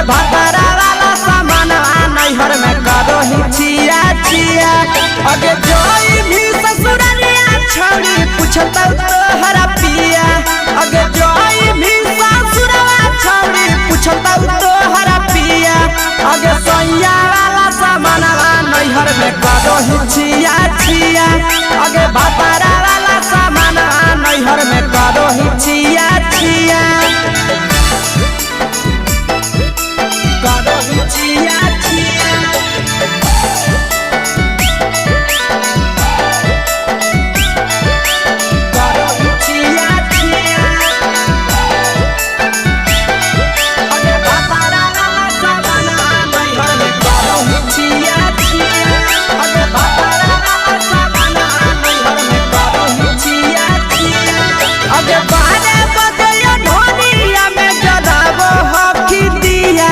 भातारा वाला सामानवा नैहर में करो ही छिया छिया। अगे जोई भी ससुररिया छौड़ी पूछतौ तोहरा पिया। अगे जोई भी ससुरवा छौड़ी पूछतौ तोहरा पिया। अगे सैया वाला सामानवा नैहर में करो ही छिया छिया। अगे भातारा वाला सामानवा नैहर में करो ही छिया छिया। करो ही छिया छिया। करो ही छिया छिया। अगे भातारा वाला सामानवा नैहर में करो ही छिया छिया। अगे भातारा वाला सामानवा नैहर में करो ही छिया छिया। अगे बारे बजैया ढोलिया में जराबो हकी दिया।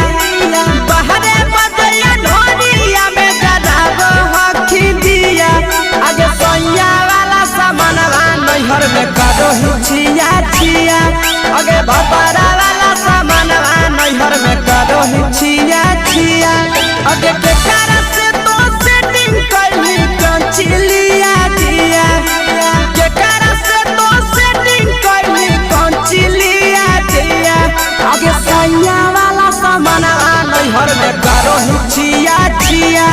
बाहरे बजैया ढोलिया में जराबो हकी दिया। अगे सैया वाला सामानवा नैहर में करो ही छिया छिया। अगे भातारा वाला सामानवा नैहर में करो ही छिया छिया। अगे केकरा से तो सेटिंग कैली कंचिलिया दिया। केकरा से तो सेटिंग कैली कंचिलिया दिया। अगे सैया वाला सामानवा नैहर में करो ही छिया छिया।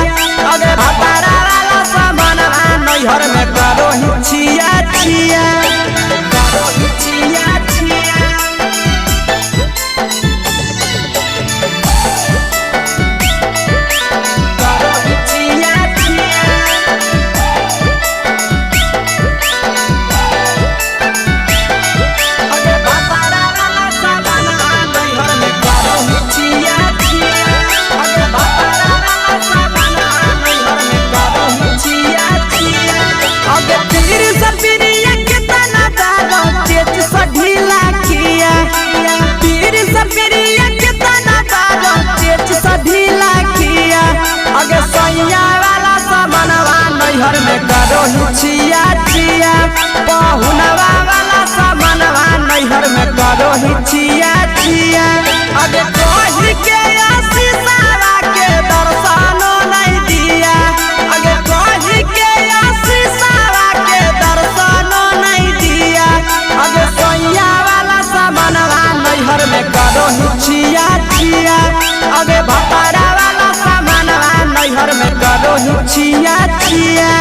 अगे भातारा वाला सामानवा नैहर में करो ही छिया छिया। करो ही छिया छिया। करो ही छिया छिया। अगे भातारा वाला सामानवा नैहर में करो ही छिया छिया। अगे भातारा वाला सामानवा नैहर में करो ही छिया छिया। अगे पीर सपिरिया केतना दागो चेच स ढीला किया। पीर सपिरिया केतना दागो चेच स ढीला किया। अगे सैया वाला सामानवा नैहर में करो ही छिया छिया। पहुनवा वाला सामानवा नैहर में करो ही छिया छिया। अगे कही के आशीषवा के दर्शनो नहीं दिया। अगे कही के आशीषवा के दर्शनो नहीं दिया। अगे सैया वाला सामानवा नैहर में करो ही छिया छिया। अगे भातारा वाला सामानवा नैहर में करो ही छिया छिया।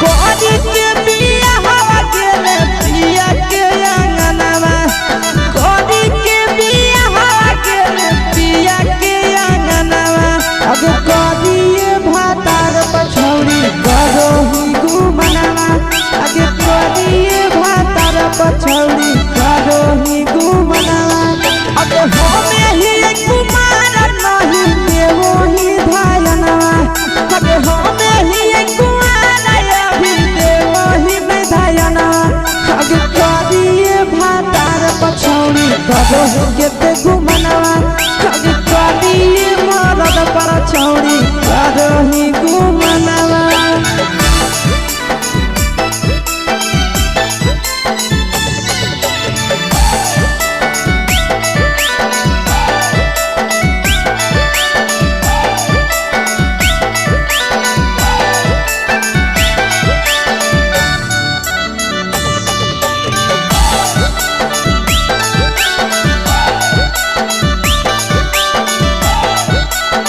कोरी के बिया हवा गेले पिया के अंगनवा। कोरी के बिया हवा गेले पिया के अंगनवा। अब कोरी भातार पछौरी करो ही गुमनवा। अब कोरी भातार पछौरी करो ही गुमनवा। अब होमे ही कुमार नहीं देवो ही धायनवा। अब होमे ही कुमार अभी देवो ही में धायनवा। अब करिए भातार पछौरी करो केते गुमनवा। अब करिए मरद पर छौरी करो ही गुमनवा।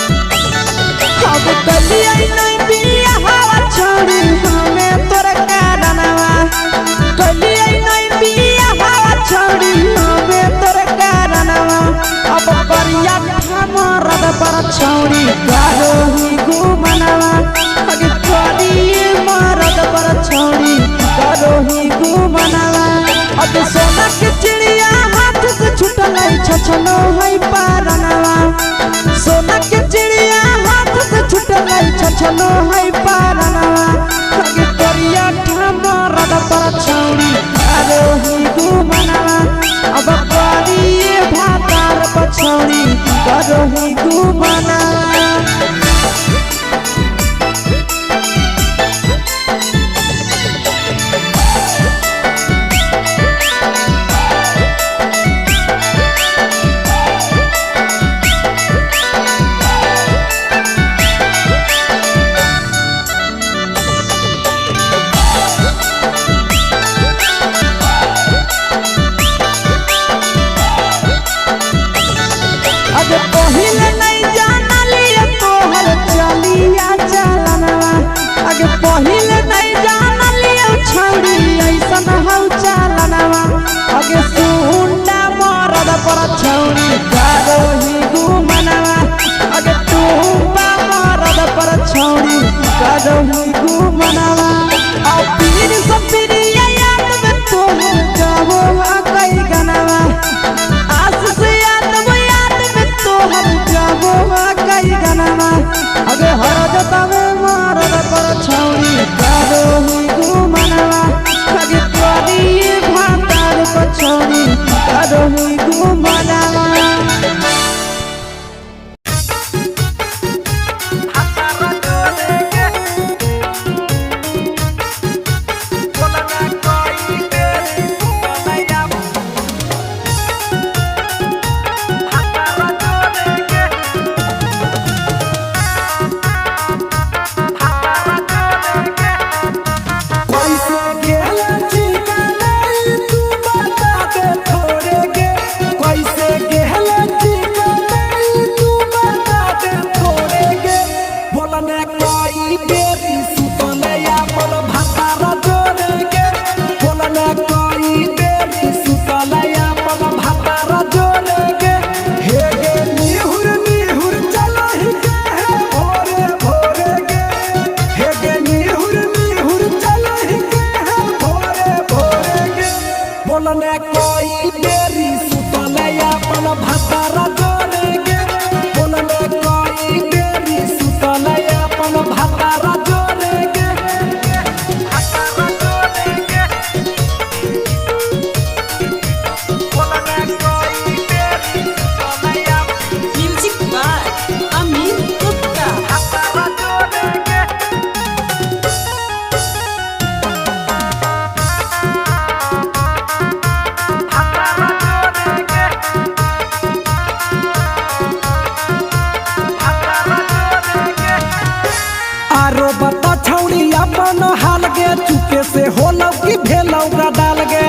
अब कलिया नहीं बिया हवा छोड़ी हमें तोर कारणवा। कलिया नहीं बिया हवा छोड़ी हमें तोर कारणवा। अब करिया मरद पर छौरी करो ही गुमनवा। अब करिए मरद पर छौरी करो ही गुमनवा। अब सोना के चिड़िया हाथ से छुटल छछनो है पारनवा। सोना के चिड़िया हाथ से छुटल छछनो है पारनवा। अगे करिया पर छौड़ी करोही गुमनवा। अब करिए भातार पर छौड़ी करोही गुमनवा। अगे पहिले नहीं जानलिए तोहर चलिया चलनवा। अगे पहिले नहीं जानलिए छौड़ी ऐसन हौ चलनवा। अगे सुंडा मरद पर छौड़ी करोही गुमनवा। अगे टूपा मरद पर छौड़ी करोही गुमनवा। आ पीर सपिरिया याद में तोहर गावो कई गनवा। आस से याद याद में तोहर गावो कई गनवा। अगे हर जतावे मारद पर छौड़ी करोही गुमनवा। अगे तोरी भातार पर छौड़ी करोही गुमनवा। कैसे गेला ठिकाना तू बता दे थोड़े गे। कैसे गेला ठिकाना तू बता दे थोड़े गे। बोलने कोई बेरी सुतले अपन भातार जोड़े गे। बोलने कोई बेरी सुतले अपन भातार जोड़े गे। हे गे निहुर निहुर चलहि के है भोरे भोरे गे। हे गे निहुर निहुर चलहि के है भोरे भोरे गे। बोलने कोई बेरी सुतले अपन भातार जोड़े गे। बोलने कोई बेरी सुतले अपन भातार जोड़े गे। भातार जोड़े गे। बोलने कोई बेरी सुतले अपन म्यूजिक बाय अमित गुप्ता। भातार जोड़े गे। भातार जोड़े गे। भातार जोड़े गे। आरो बता छौड़ी अपन हाल गे। चुपे से होलौ कि भेलौ डाल गे।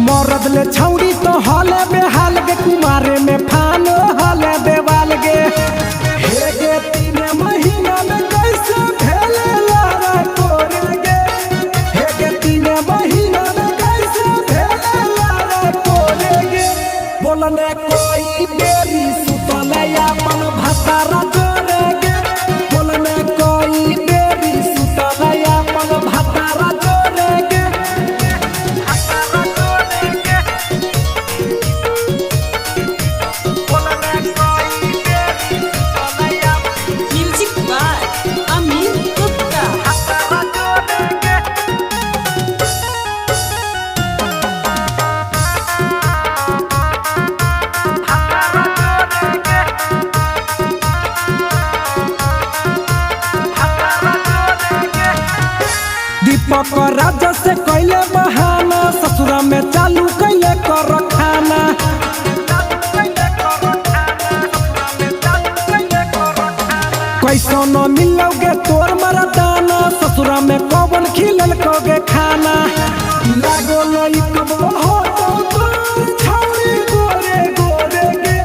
मरद ले छौड़ी तो हले बेहाल गे। कुमारे में फान हले देवाल गे। हे गे 3 महीना में कैसे भेले लारा कोरे गे। हे गे 3 महीना में कैसे भेले लारा कोरे गे। बोलने कोई बेरी सुतले अपन भातार जोड़े गे। बोलने कोई बेरी सुतले अपन भातार जोड़े गे। भातार जोड़े गे। बोलने कोई बेरी सुतले अपन म्यूजिक बाय अमित गुप्ता। भातार जोड़े गे। भातार जोड़े गे। भातार जोड़े गे। दीपक राजा से कैले बहाना। ससुरा में चालू कैले कर खाना। कैसो न मिलोगे तोर मरदाना। ससुरा में कौन खिलल कोगे खाना। लागो लई कबो हो तो तोर छौड़ी गोरे गोरे गे।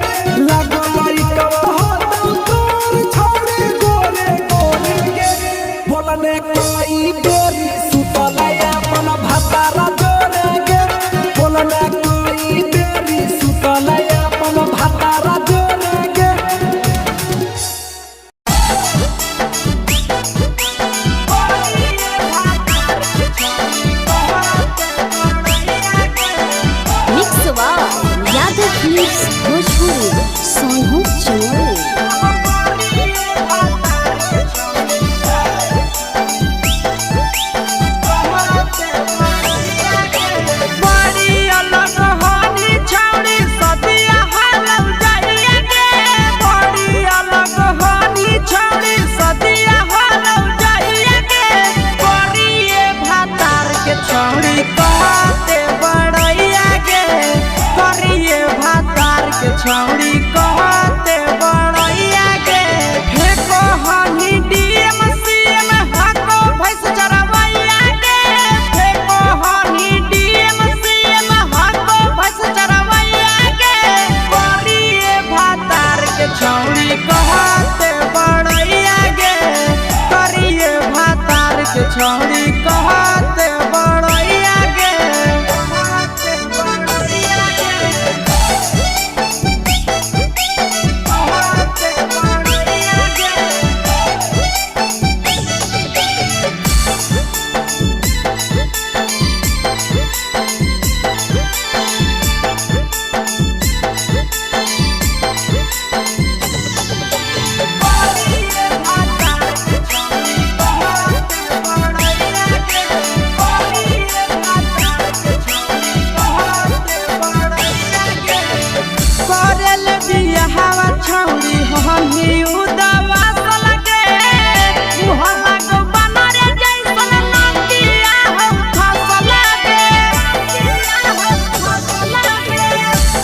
लागो लई कबो हो तो तोर छौड़ी गोरे गोरे गे। बोलने कोई बेरी सुतले अपन भातार जोड़े गे। बोलने कोई बेरी सुतले अपन भातार जोड़े गे। Mix Bhojpuri Sonu Chamoli. छौड़ी कहते बड़ैया गे। फेको हनी डीएम सीएम हको भैंस चरवैया गे। फेको हनी डीएम सीएम हको भैंस चरवैया गे। करिए भातार के छौड़ी कहते बड़ैया गे। करिए भातार के छौड़ी कहते बड़ैया गे। कहते बड़ैया गे। कहते बड़ैया गे। करेल बियाहवा छौड़ी हमी उदावास लगे। मुँह लागो बनर जैसन नदिया हौ फस लगे।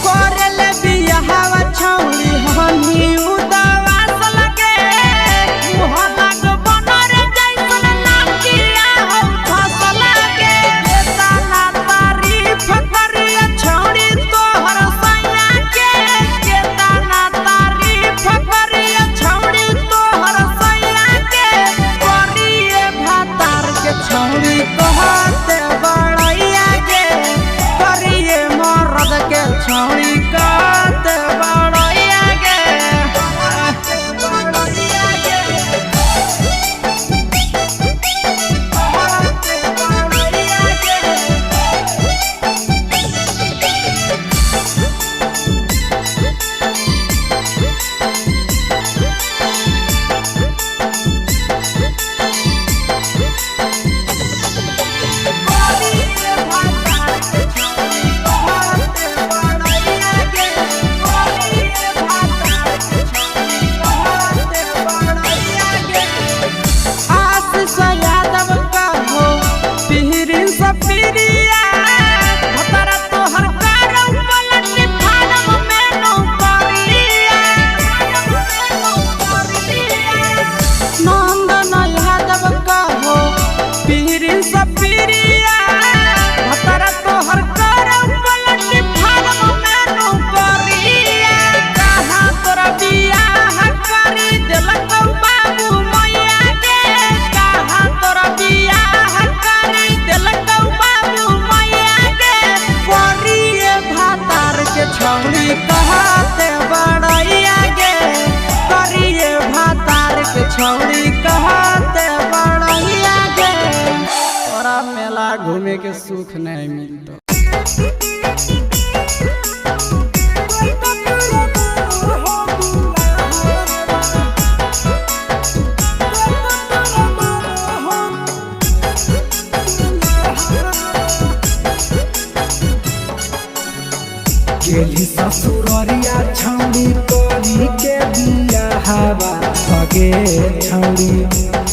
करेल बियाहवा छौड़ी हमी उदावास लगे। मुँह लागो बनर जैसन नदिया हौ फस लगे। केतना तारीफ करिया छौड़ी तोहर सैया के। केतना तारीफ करिया छौड़ी तोहर सैया के। करिए भातार के छौड़ी कहते बड़ैया गे। करिए मरद के छौड़ी कहते बड़ैया गे। कहते बड़ैया गे। कहते बड़ैया गे। आशीष यादव कहो पीरिन सपीरिया। भतरा तोहर करौ पलटी फारम में नौकरिया। नंदन यादव कहो पीरिन सपीरिया। भतरा तोहर करौ पलटी फारम में नौकरिया। कहाँ तोरा बियाह करी देलक बाबू मैया गे। कहाँ तोरा बियाह करी देलक बाबू मैया गे। करिए भातार के छौड़ी कहते बड़ैया गे। करिए भातार के छौड़ी कहते बड़ैया गे। तोरा मेला घूमे के सुख नहीं मिलतो। गेली ससुररिया छौड़ी करी के बियाहवा अगे छौड़ी।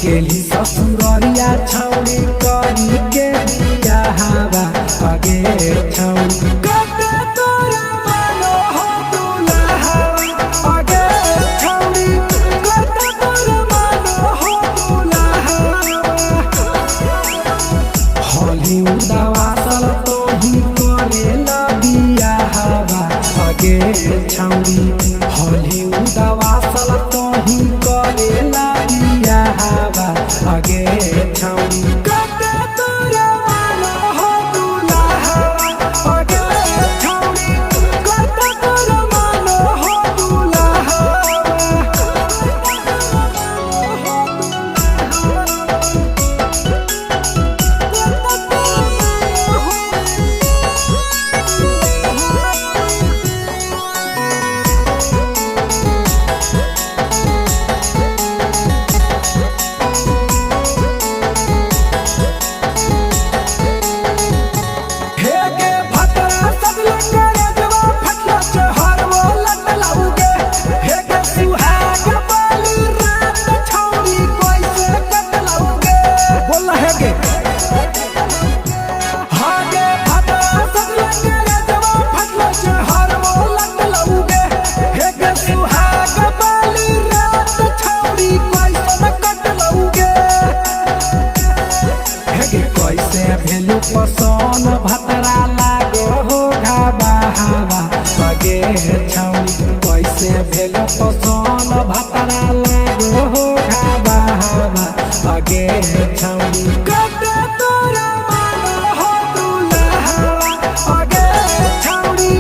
गेली ससुररिया छौड़ी करी के बियाहवा अगे छौड़ी। कते तोरा मानो हो दुल्हावा अगे छौड़ी। कते तोरा मानो हो दुल्हावा। होली उदावासल तोही करेला बियाहवा अगे छौड़ी। होली उदावासल तोही करेला बियाहवा अगे छौड़ी। कते तोरा मानो हो दुल्हावा पसंद भतरा लागो हो घाबा हवा अगे छौरी कैसे भेल पसंद भतरा लागो हो घाबा हवा अगे छौरी कटे तोरा मानो हो दुल्हावा अगे छौरी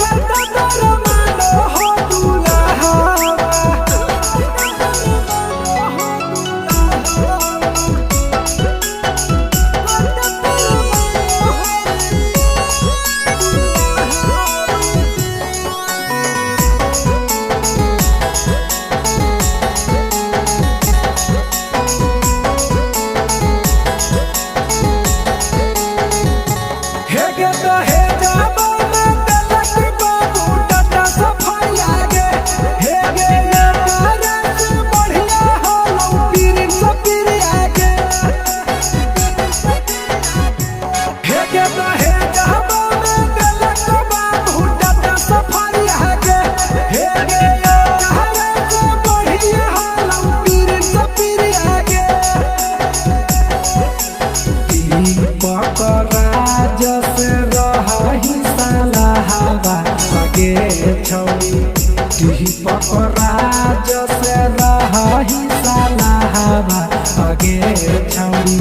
कटे तोरा मानो हो दुल्हावा। हे गे तो हे जाबो ना तलक बाबू टाटा सफारी आगे हे गे ये तारा से बढ़िया हो लो पीर सपीर आगे हे गे तो हे जाबो ना तलक बाबू टाटा सफारी आगे हे गे ये तारा से बढ़िया हो लो पीर सपीर आगे दीपक राज से रही सलाहवा अगे छौरी दीपक राज से रही सलाहवा अगे छौरी।